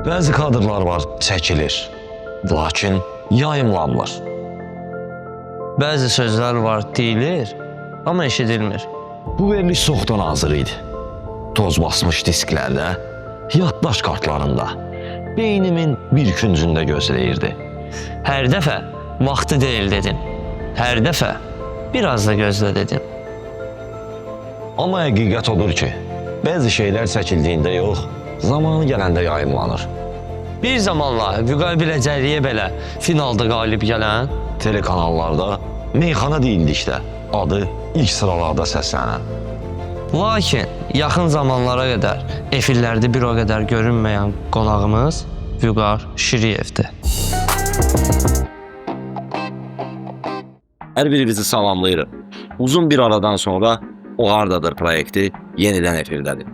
Bəzi kadrlar var, çəkilir, lakin yayımlanmır. Bəzi sözlər var deyilir, amma eşidilmir. Bu veriliş çoxdan hazır idi. Toz basmış disklərdə, yaddaş kartlarında, beynimin bir küncündə gözləyirdi. Hər dəfə vaxtı deyil dedin. Hər dəfə biraz da gözlə dedin. Amma həqiqət odur ki, bəzi şeylər çəkildiyində yox, zamanı gələndə yayımlanır. Bir zamanlar Vüqar Biləcəriyə belə finalda qalib gələn, Telekanallarda meyxana deyildikdə adı ilk sıralarda səslənən. lakin yaxın zamanlara qədər efirlərdə bir o qədər görünməyən qonağımız Vüqar Şiriyevdir. Hər birinizi salamlayırıq. Uzun bir aradan sonra O Hardadır proyekti yenidən efirdədir.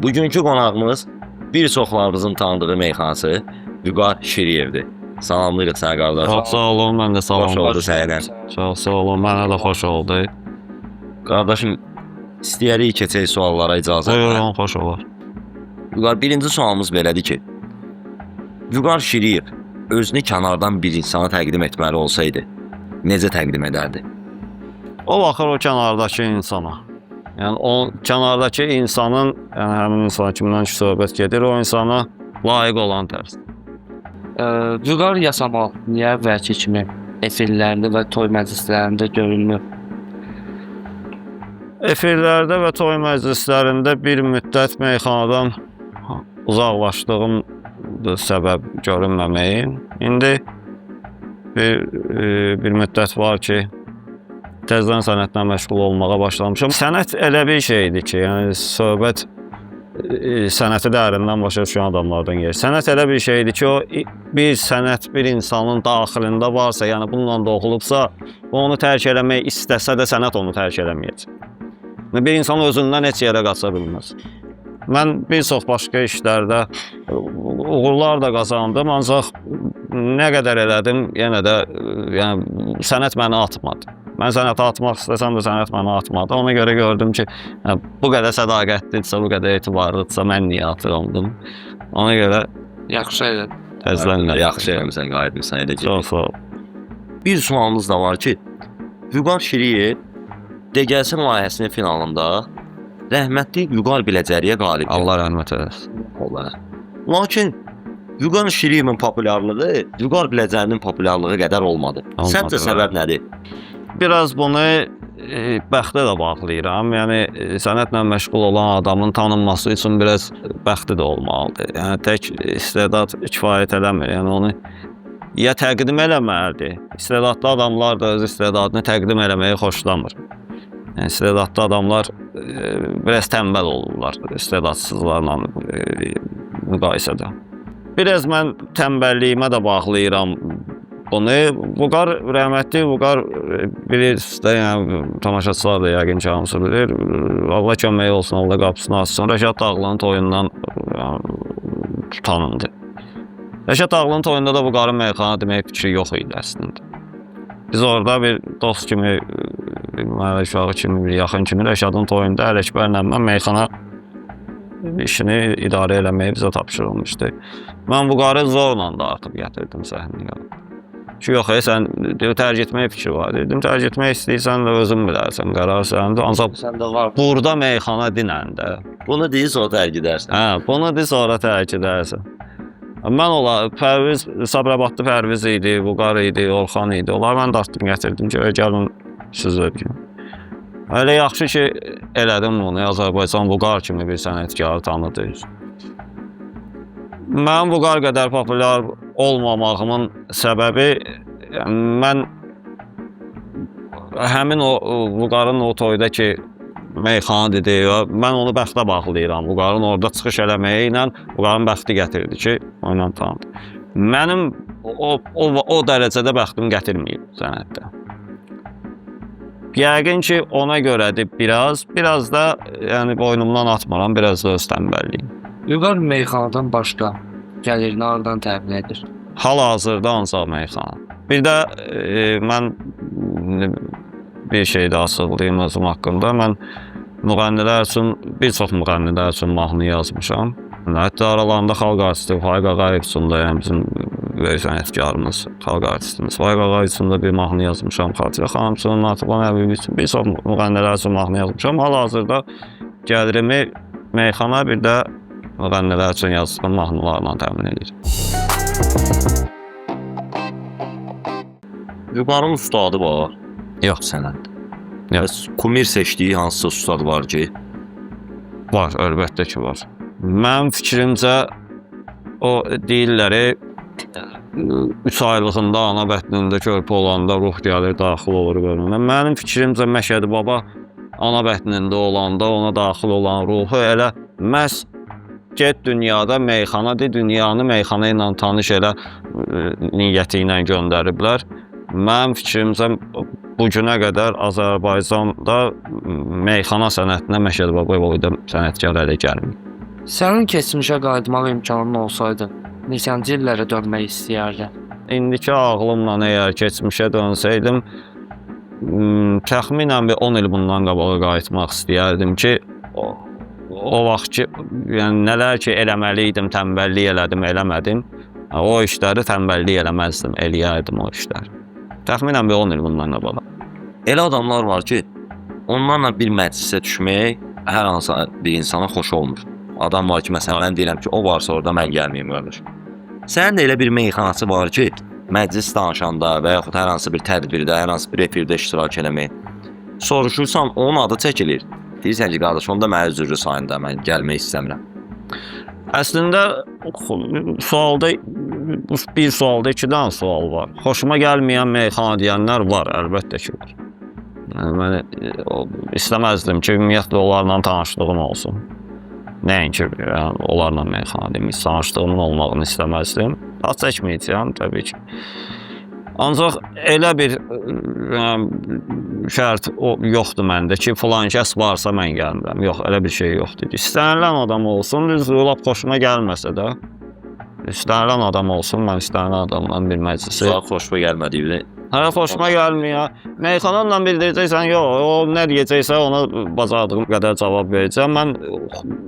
Bugünkü qonağımız bir çoxlarımızın tanıdığı meyxanası Vüqar Şiriyevdir. Salamlayırıq səni qardaş. Çox sağ olun, mən də salam. Xoş oldu səninlə. Çox sağ olun, mənə də xoş oldu. Qardaşım, istəyərik keçək suallara icazə. Buyurun, xoş olar. Vüqar, birinci sualımız belədir ki, Vüqar Şiriyev özünü kənardan bir insana təqdim etməli olsaydı, necə təqdim edərdi? O baxır o kənardakı insana. Yəni o kənardakı insanın, yəni həmin insana kimdən ki söhbət gedir, o insana layiq olan tərz. Vüqar Yasamal niyə əvvəlki kimi efirlərdə və toy məclislərində görünmür? Efirlərdə və toy məclislərində bir müddət meyxanadan uzaqlaşdığım səbəb görünməməyim. İndi bir müddət var ki, təzədən sənətlə məşğul olmağa başlamışam. Sənət elə bir şeydir ki, yəni söhbət sənəti dərindən başa düşən adamlardan gedir. Sənət elə bir şeydir ki, o bir sənət bir insanın daxilində varsa, yəni bununla doğulubsa, o onu tərk eləmək istəsə də sənət onu tərk eləməyəcək. Bir insan özündən heç yerə qaça bilməz. Mən bir çox başqa işlərdə uğurlar da qazandım, ancaq nə qədər elədim, yenə də yəni sənət məni atmadı. Mən sənətə atmaq istəsəm də sənət məni atmadı. Ona görə gördüm ki, bu qədər sədaqətlidirsə, bu qədər etibarlıdırsa, mən niyə atıram bunu? Ona görə Yaxşı elədin. təzədən Yaxşı eləmisən, qayıtmısan elə ki. Çox sağ ol. Bir sualımız da var ki, Vüqar Şiriyev De Gəlsin layihəsinin finalında rəhmətli Vüqar Biləcəriyə qalib gəldi. Allah rəhmət eləsin. Allah. Lakin Vüqar Şiriyevin populyarlığı Vüqar Biləcərinin populyarlığı qədər olmadı. Olmadı, Səncə səbəb nədir? Biraz bunu bəxtə də bağlayıram. Yəni sənətlə məşğul olan adamın tanınması üçün biraz bəxti də olmalıdır. Yəni tək istedad kifayət eləmir. Yəni onu ya təqdim eləməlidir. İstedadlı adamlar da öz istedadını təqdim eləməyi xoşlamır. Yəni istedadlı adamlar biraz tənbəl olurlar istedadsızlarla müqayisədə. Biraz mən tənbəlliyimə də bağlayıram bunu. Vüqar, rəhmətli Vüqar bilirsiniz də, yəni tamaşaçılar da yəqin ki, hamısı bilir. Allah köməyi olsun, Allah qapısını açsın. Rəşad Dağlının toyundan yəni, tanındı. Rəşad Dağlının toyunda da Vüqarın meyxana demək fikri yox idi əslində. Biz orada bir dost kimi, bir məhəllə uşağı kimi, bir yaxın kimi Rəşadın toyunda Ələkbərlə mən meyxana işini idarə eləməyi bizə tapşırılmışdı. Mən Vüqarı zorla dartıb gətirdim səhnəyə. Ki, yox, sən tərk etmək fikri var. Dedim, tərk etmək istəyirsən də özün bilərsən, qərar sənindir. Ancaq Səndə var. burada meyxana dinəndə, Bunu deyir sonra tərk edərsən. hə, bunu de sonra tərk edərsən. Mən ola Pərviz, Sabirabadlı Pərviz idi, Vüqar idi, Orxan idi. Onları mən dartdım, gətirdim ki, gəlin siz öpün. Elə yaxşı ki, elədim bunu. Azərbaycan Vüqar kimi bir sənətkarı tanıdı. Mənim Vüqar qədər populyar olmamağımın səbəbi, yəni mən həmin o Vüqarın o toyda ki meyxana dedi, mən onu bəxtə bağlayıram. Vüqarın orada çıxış eləməyi ilə Vüqarın bəxti gətirdi ki, o ilə tanıdı. Mənim o dərəcədə bəxtim gətirməyib sənətdə. Yəqin ki, ona görədir biraz, biraz da yəni boynumdan atmıram, biraz da öz tənbəlliyim. Vüqar meyxanadan başqa gəlirini hardan təmin edir? Hal-hazırda ancaq meyxana. Bir də mən bir şey də açıqlayım özüm haqqında. Mən müğənnilər üçün, bir çox müğənnilər üçün mahnı yazmışam. Hətta aralarında xalq artisti Faiq Ağayev üçün də, yəni bizim böyük sənətkarımız, xalq artistimiz Faiq Ağayev üçün də bir mahnı yazmışam, Xatirə xanım üçün, Natiqan Əbiyev üçün bir çox müğənnilər üçün mahnı yazmışam. Hal-hazırda gəlirimi meyxana bir də müğənnilər üçün yazdığım mahnılarla təmin edir. Vüqarın ustadı var. Yox. Sənət. Yox. Bəs kumir seçdiyi hansısa ustad var ki, Var, əlbəttə ki var. Mənim fikrimcə o deyirlər, 3 aylığında ana bətnində körpə olanda ruh gəlir, daxil olur bədənə. Mənim fikrimcə Məşədi baba ana bətnində olanda ona daxil olan ruhu elə məhz get dünyada meyxana de, dünyanı meyxana ilə tanış elə niyyəti ilə göndəriblər. Mənim fikrimcə bu günə qədər Azərbaycanda meyxana sənətinə Məşədi Babayev o sənətkar hələ gəlməyib. Sənin keçmişə qayıtmaq imkanın olsaydı, neçənci illərə dönmək istəyərdin? İndiki ağlımla əgər keçmişə dönsəydim, təxminən bir 10 il bundan qabağa qayıtmaq istəyərdim ki, o vaxt ki, yəni nələr ki eləməli idim, tənbəllik elədim, eləmədim. O işləri tənbəllik eləməzdim, eləyərdim o işləri. Təxminən bir 10 il bundan qabağa. Elə adamlar var ki, onlarla bir məclisə düşmək hər hansı bir insana xoş olmur. Adam var ki, məsələn, mən deyirəm ki, o varsa orada mən gəlməyim qardaş. Sənin də elə bir meyxanası var ki, məclis danışanda və yaxud hər hansı bir tədbirdə, hər hansı bir efirdə iştirak eləmək. Soruşursan, onun adı çəkilir. Deyirsən ki, qardaş, onda mənə üzürlü sayın da, mən gəlmək istəmirəm. Əslində sualda bir sualda iki dənə sual var. Xoşuma gəlməyən meyxana deyənlər var, əlbəttə ki var. Yəni mən istəməzdim ki, ümumiyyətlə onlarla tanışlığım olsun. Nəinki yəni, onlarla meyxana demiş, tanışlığımın olmağını istəməzdim. Az çəkməyəcəyəm təbii ki. Ancaq elə bir şərt o yoxdur məndə ki, filan kəs varsa mən gəlmirəm. Yox, elə bir şey yoxdur. İstənilən adam olsun, düzdür, lap xoşuma gəlməsə də, istənilən adam olsun, mən istənilən adamla bir məclisi. Sual xoşuma gəlmədiyini. Hə, xoşuma gəlmir. Meyxananla bildirəcəksən, yox, o nə deyəcəksə ona bacardığım qədər cavab verəcəm. Mən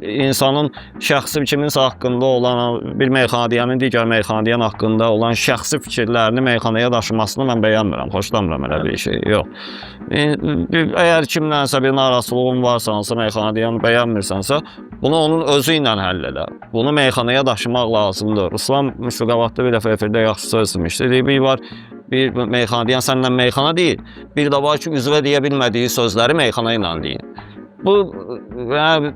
insanın şəxsi kiminsə haqqında olan, bir meyxana deyənin digər meyxana deyən haqqında olan şəxsi fikirlərini meyxanaya daşımasını mən bəyənmirəm, xoşlamıram elə bir şey. Yox. Əgər kimlənsə bir narazılığın varsa, hansı meyxana deyən bəyənmirsənsə, bunu onun özü ilə həll elə. Bunu meyxanaya daşımaq lazımdır. Ruslan Müşfiqabadda bir dəfə efirdə yaxşı söz demişdi. Deyir, bir var, bir meyxana deyən səninlə meyxana deyil. Bir də var ki, üzvə deyə bilmədiyi sözləri meyxana ilə deyir. Bu yəni,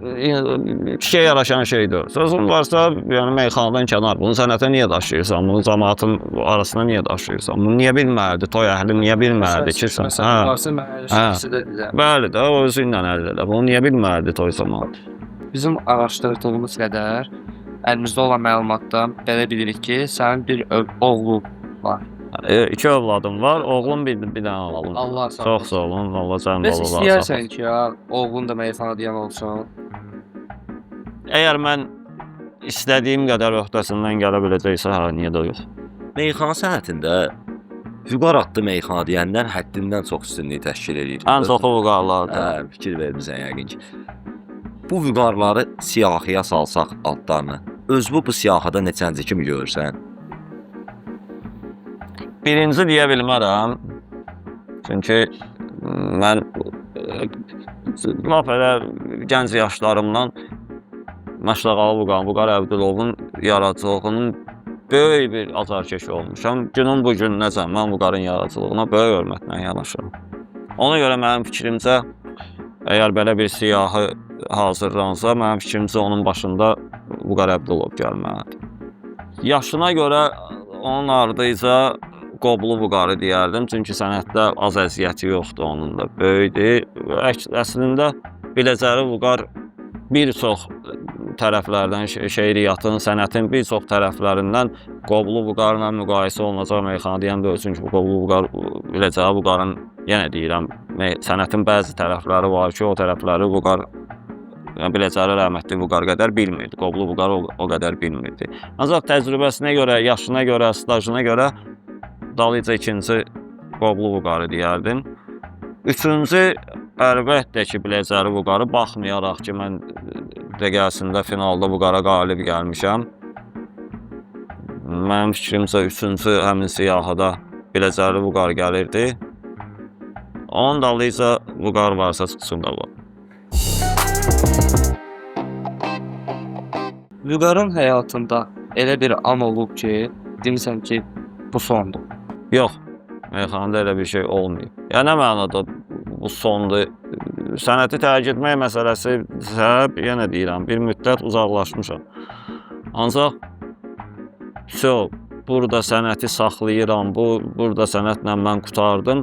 kişiyə yaraşan şeydir. Sözün varsa, yəni meyxanadan kənar. Bunu sənətə niyə daşıyırsan? Bunu cəmaatın arasına niyə daşıyırsan? Bunu niyə bilməlidir? Toy əhli niyə bilməlidir ki, sən? Hə. Varsa mən elə şəxsi də deyirəm. Bəli də, o özü ilə həll elə. Bunu niyə bilməlidir toy cəmaatı? Bizim araşdırdığımız qədər əlimizdə olan məlumatdan belə bilirik ki, sənin bir oğlun var. İki övladım var. Oğlum bir dənə oğlum. Allah sağ Çox sağ olun. Allah can Bəs balalar istəyərsən ki, ya, oğlun da meyxana deyən olsun. Əgər mən istədiyim qədər öhdəsindən gələ biləcəksə, hə, niyə də yox. Meyxana sənətində Vüqar adlı meyxana deyənlər həddindən çox üstünlük təşkil eləyir. Ən çoxu vüqarlardır. Hə, fikir vermisən yəqin ki. Bu vüqarları siyahıya salsaq adlarını, özünü bu siyahıda neçənci kimi görürsən? Birinci deyə bilmərəm. Çünki mən lap elə gənc yaşlarımdan Məşləqalı Vüqar, Vüqar Əbdülovun yaradıcılığının böyük bir azarkeşi olmuşam. Günün bu gününəcən mən Vüqarın yaradıcılığına böyük hörmətlə yanaşıram. Ona görə mənim fikrimcə, əgər belə bir siyahı hazırlansa, mənim fikrimcə onun başında Vüqar Əbdülov gəlməlidir. Yaşına görə onun ardınca Qoblu Vüqarı deyərdim, çünki sənətdə az əziyyəti yoxdur onun da, böyükdür. Əslində Biləcəri Vüqar bir çox tərəflərdən, şeiriyyatın, sənətin bir çox tərəflərindən Qoblu Vüqarla müqayisə olunacaq meyxana deyən deyil. Çünki Qoblu Vüqar, Biləcəri Vüqarın, yenə deyirəm, sənətin bəzi tərəfləri var ki, o tərəfləri Vüqar, yəni Biləcəri rəhmətli Vüqar qədər bilmirdi. Qoblu Vüqar o qədər bilmirdi. Ancaq təcrübəsinə görə, yaşına görə, stajına görə dalıca ikinci Qoblu Vüqarı deyərdim. Üçüncü, Əlbəttə ki, Biləcəri Vüqarı baxmayaraq ki, mən dəqiqəsində finalda Vüqara qalib gəlmişəm. Mənim fikrimcə üçüncü həmin siyahıda Biləcəri Vüqar gəlirdi. Onun dalıyca Vüqar varsa çıxsın da var. Vüqarın həyatında elə bir an olub ki, demisən ki, bu sondur. Yox, meyxanada elə bir şey olmayıb. Yəni nə mənada bu sondur? Sənəti tərk etmək məsələsi səbəb, yenə deyirəm, bir müddət uzaqlaşmışam. Ancaq vso, burada sənəti saxlayıram, burada sənətlə mən qurtardım.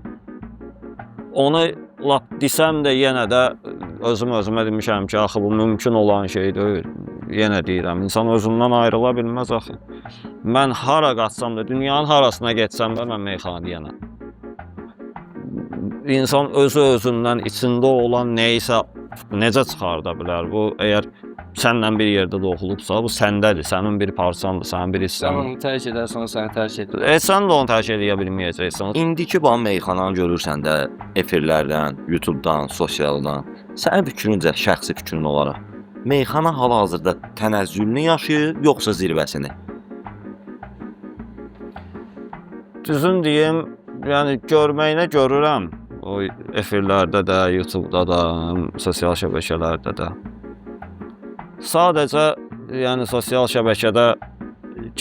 Onu lap desəm də yenə də özüm özümə demişəm ki, axı bu mümkün olan şey deyil. Yenə deyirəm, insan özündən ayrıla bilməz axı. Mən hara qaçsam da, dünyanın harasına getsəm də mən meyxana deyənəm. İnsan özü özündən içində olan nəyisə necə çıxarda bilər? Bu əgər sənlə bir yerdə doğulubsa, bu səndədir, sənin bir parçandır, sənin bir Sən hissəndir. onu tərk edərsən, o səni tərk edir. Sən də onu tərk edə bilməyəcəksən. İndiki bu meyxananı görürsən də efirlərdən, YouTube-dan, sosialdan, sənin fikrincə, şəxsi fikrin olaraq meyxana hal-hazırda tənəzzülünü yaşayır, yoxsa zirvəsini? Düzün deyim, yəni görməyinə görürəm. O efirlərdə də, YouTube-da da, sosial şəbəkələrdə də. Sadəcə, yəni sosial şəbəkədə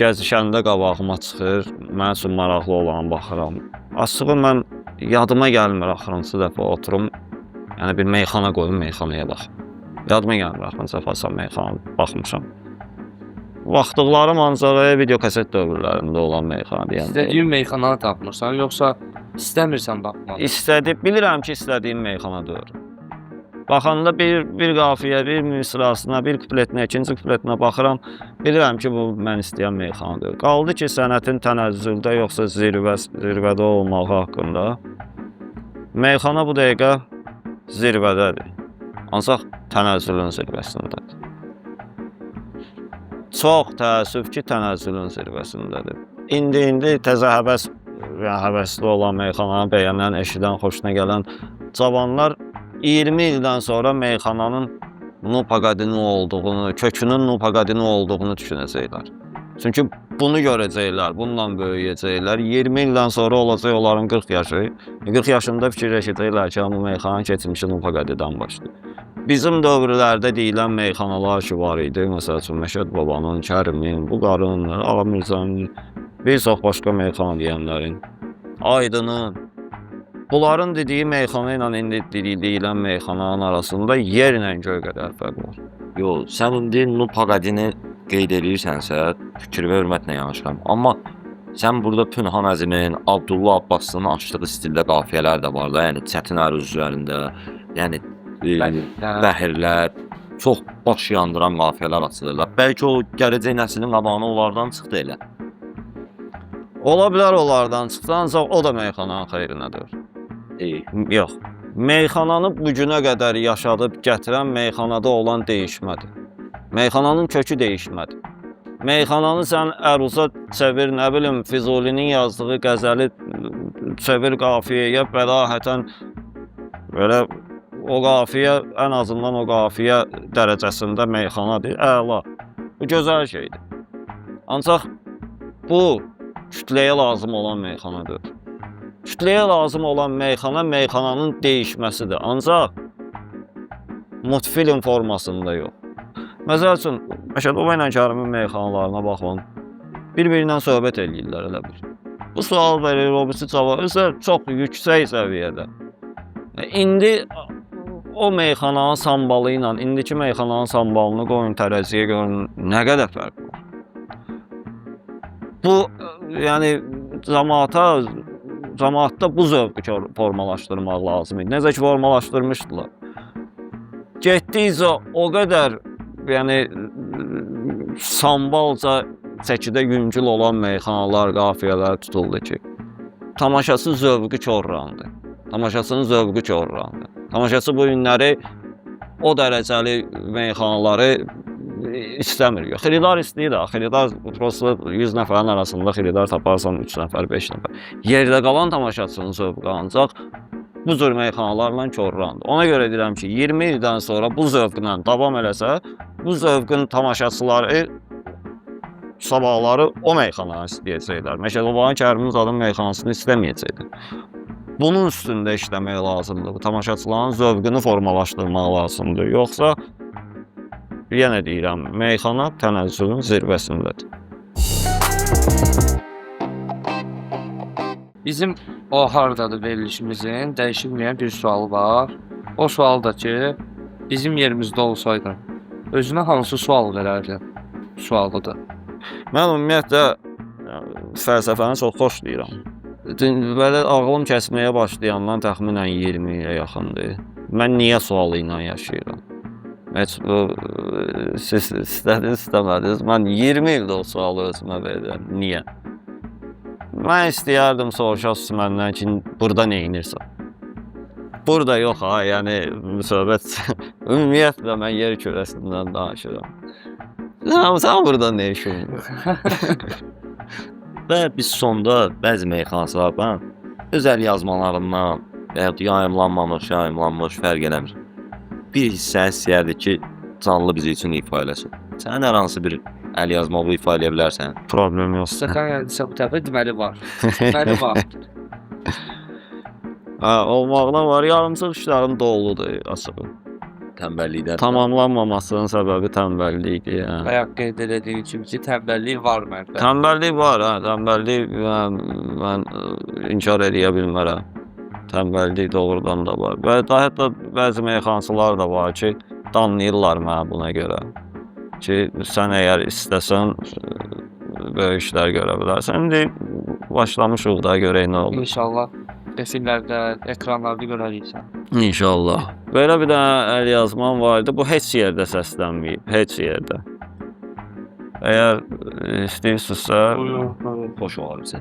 gəzişəndə qabağıma çıxır, mənim üçün maraqlı olanı baxıram. Açığı mən yadıma gəlmir axırıncı dəfə oturum, yəni bir meyxana qoyum, meyxanaya bax. Yadıma gəlmir axırıncı dəfə açan meyxana baxmışam. Baxdıqlarım ancaq video kaset dövrlərində olan meyxana deyəndə. İstədiyin meyxananı tapmırsan, yoxsa istəmirsən baxmaq? İstədi, bilirəm ki, istədiyim meyxana deyil. Baxanda bir qafiyə, bir misrasına, bir kupletinə, ikinci kupletinə baxıram, bilirəm ki, bu mən istəyən meyxana deyil. Qaldı ki, sənətin tənəzzüldə yoxsa zirvədə olmağı haqqında. Meyxana bu dəqiqə zirvədədir. Ancaq tənəzzülün zirvəsindədir. Çox təəssüf ki, tənəzzülün zirvəsindədir. İndi təzə həvəs, yəni həvəsli olan meyxananı bəyənən, eşidən, xoşuna gələn cavanlar 20 ildən sonra meyxananın Nupagadini olduğunu, kökünün Nupagadini olduğunu düşünəcəklər. Çünki bunu görəcəklər, bununla böyüyəcəklər. 20 ildən sonra olacaq onların 40 yaşı. 40 yaşında fikirləşəcəklər ki, bu meyxana keçmişi Nupagadidən başlayır. Bizim dövrlərdə deyilən meyxanalar ki var idi, məsəl üçün Məşəd Babanın, Kərimin, Vüqarın, Ağa Mirzənin, bir çox başqa meyxana deyənlərin, Aydının. Bunların dediyi meyxana ilə indi deyilən meyxananın arasında yerlə göy qədər fərq var. Yox, sən indi Nupagadini qeyd edirsənsə, fikrimə hörmətlə yanaşıram. Amma sən burada Pünhan Əzimin, Abdullah Abbaslı'nın açdığı stildə qafiyələr də var da, yəni çətin əruz üzərində, yəni bəhirlər, çox baş yandıran qafiyələr açılırlar. Bəlkə o gələcək nəslin qabağına onlardan çıxdı elə. Ola bilər onlardan çıxdı, ancaq o da meyxananın xeyrinədir. Yox. Meyxananı bu günə qədər yaşadıb gətirən meyxanada olan dəyişmədir. Meyxananın kökü dəyişmədi. Meyxananı sən əruza çevir, nə bilim, Füzulinin yazdığı qəzəli çevir qafiyəyə bədahətən belə o qafiyə, ən azından o qafiyə dərəcəsində meyxanadır. Əla. Bu gözəl şeydir. Ancaq bu kütləyə lazım olan meyxanadır. Kütləyə lazım olan meyxana meyxananın dəyişməsidir. Ancaq multfilm formasında yox. Məsəl üçün, Məşəd Baba ilə Kərimin meyxanalarına baxın. Bir-birindən söhbət eləyirlər elə bir. Bu sual verir, o birisi cavab verir. Çox yüksək səviyyədə. İndi o meyxananın sambalı ilə indiki meyxananın sambalını qoyun tərəziyə görün nə qədər fərq var. Bu, yəni cəmaatda bu zövqü formalaşdırmaq lazım idi. Necə ki formalaşdırmışdılar. Getdikcə o qədər, yəni sambalca çəkidə yüngül olan meyxanalar, qafiyələr tutuldu ki, tamaşası zövqü korlandı. Tamaşasının zövqü korlandı. Tamaşası bu günləri o dərəcəli meyxanaları istəmir. Yox, xeridar istəyir ha. Xeridar prosta 100 nəfərin arasında xeridar taparsan 3 nəfər, 5 nəfər. Yerdə qalan tamaşaçının zövqü ancaq Bu cür meyxanalarla korlandı. Ona görə deyirəm ki, 20 ildən sonra bu zövqlə davam eləsə, bu zövqün tamaşaçıları sabahları o meyxananı istəyəcəklər. Məşədi Kərimzadın meyxanasını istəməyəcəklər. Bunun üstündə işləmək lazımdır. Bu tamaşaçıların zövqünü formalaşdırmaq lazımdır. Yoxsa yenə deyirəm, meyxana tənəzzülün zirvəsindədir. Bizim o hardadır verilişimizin dəyişilməyən bir sualı var. O sual da ki, bizim yerimizdə olsaydın, özünə hansı sual verərdin? Sualıdır. Mən ümumiyyətlə fəlsəfəni çox xoşlayıram. Belə ağlım kəsməyə başlayandan təxminən 20 ilə yaxındır. Mən niyə sualı ilə yaşayıram? Heç bu siz istədiniz, istəmədiniz. Mən 20 ildir o sualı özümə verirəm. Niyə? Mən istəyərdim soruşasınız məndən ki, burada nə edirsən? Burada yox ha, yəni söhbət ümumiyyətlə mən yer kürəsindən danışıram. Sən burada nə işin var? Və biz sonda bəzi meyxanaçılardan öz əl yazmalarından və ya yayımlanmamış, yayımlanmış fərq eləmir. Bir hissəni istəyərdik ki, canlı bizi üçün ifa eləsin. Sən hər hansı bir əl yazma ifa eləyə bilərsən. Problem yoxdur. Stəkan gəldisə bu dəfə deməli var. Deməli var. Hə, olmaqdan var. Yarımçıq işlərim doludur açığı. Tənbəllikdən. Tamamlanmamasının səbəbi tənbəllikdir. Yəni. Bayaq qeyd elədiyim kimi ki, tənbəllik var məndə. Tənbəllik var, hə, tənbəllik mən inkar eləyə bilmərəm. Tənbəllik doğrudan da var. Və daha hətta bəzi meyxanaçılar da var ki, danlayırlar mənə buna görə. Ki, sən əgər istəsən böyük işlər görə bilərsən. İndi başlamışıq da görək nə olur. İnşallah efirlərdə, ekranlarda görərik sən. İnşallah. Belə bir dənə əl yazmam var idi. Bu heç yerdə səslənməyib, heç yerdə. Əgər istəyirsinizsə, Buyurun, buyurun. Xoş olar bizə.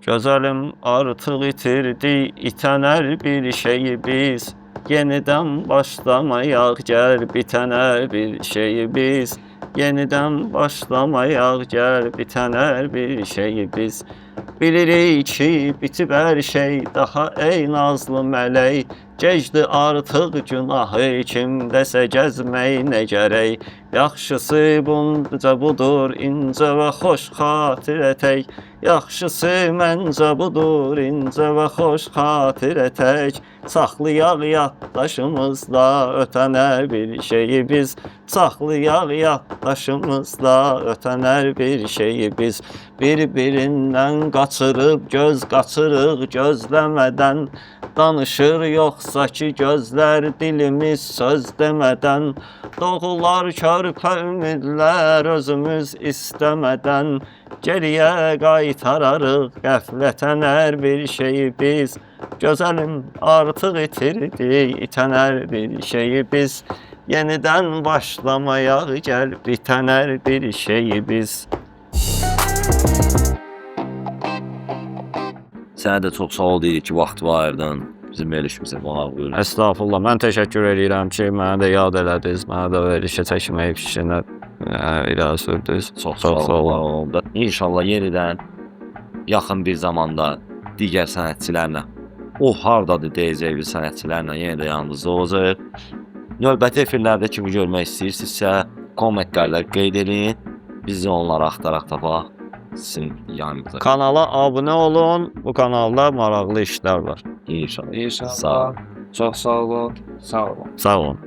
Gözəlim artıq itirdi itən hər bir şeyi biz. Yenidən başlamayaq gəl bitən hər bir şeyi biz. Yenidən başlamayaq gəl bitən hər bir şeyi biz. Bilirik ki bitib hər şey daha ey nazlı mələk. Gecdi artıq günahı kimdəsə gəzmək nə gərək. Yaxşısı bunca budur incə və xoş xatirə tək. Yaxşısı məncə budur incə və xoş xatirə tək. Saxlayaq yaddaşımızda ötən hər bir şeyi biz. Saxlayaq yaddaşımızda ötən hər bir şeyi biz. Bir-birindən qaçırıb göz qaçırıq gözləmədən. Danışır yoxsa ki gözlər dilimiz söz demədən. Doğular körpə ümidlər özümüz istəmədən. Geriyə qaytararıq qəflətən hər bir şeyi biz. Gözəlim artıq itirdik itən hər bir şeyi biz. Yenidən başlamayaq gəl bitən hər bir şeyi biz. Sənə də çox sağ ol deyirik ki, vaxt ayırdın. Bizim verilişimizə qonaq buyurdun. Əstəğfurullah. Mən təşəkkür eləyirəm ki, mənə də yad elədiniz, mənə də verilişə çəkməyi fikrinə irəli sürdünüz. Çox sağ olun. İnşallah yenidən yaxın bir zamanda digər sənətçilərlə, o hardadır deyəcəyimiz sənətçilərlə yenə də yanınızda olacağıq. Növbəti efirlərdə kimi görmək istəyirsinizsə, kommentlərdə qeyd edin. Biz də onları axtaraq tapaq. Sizin yanınıza. Kanala abunə olun. Bu kanalda maraqlı işlər var. İnşallah. İnşallah. Sağ ol. Çox sağ olun. Sağ olun. Sağ olun.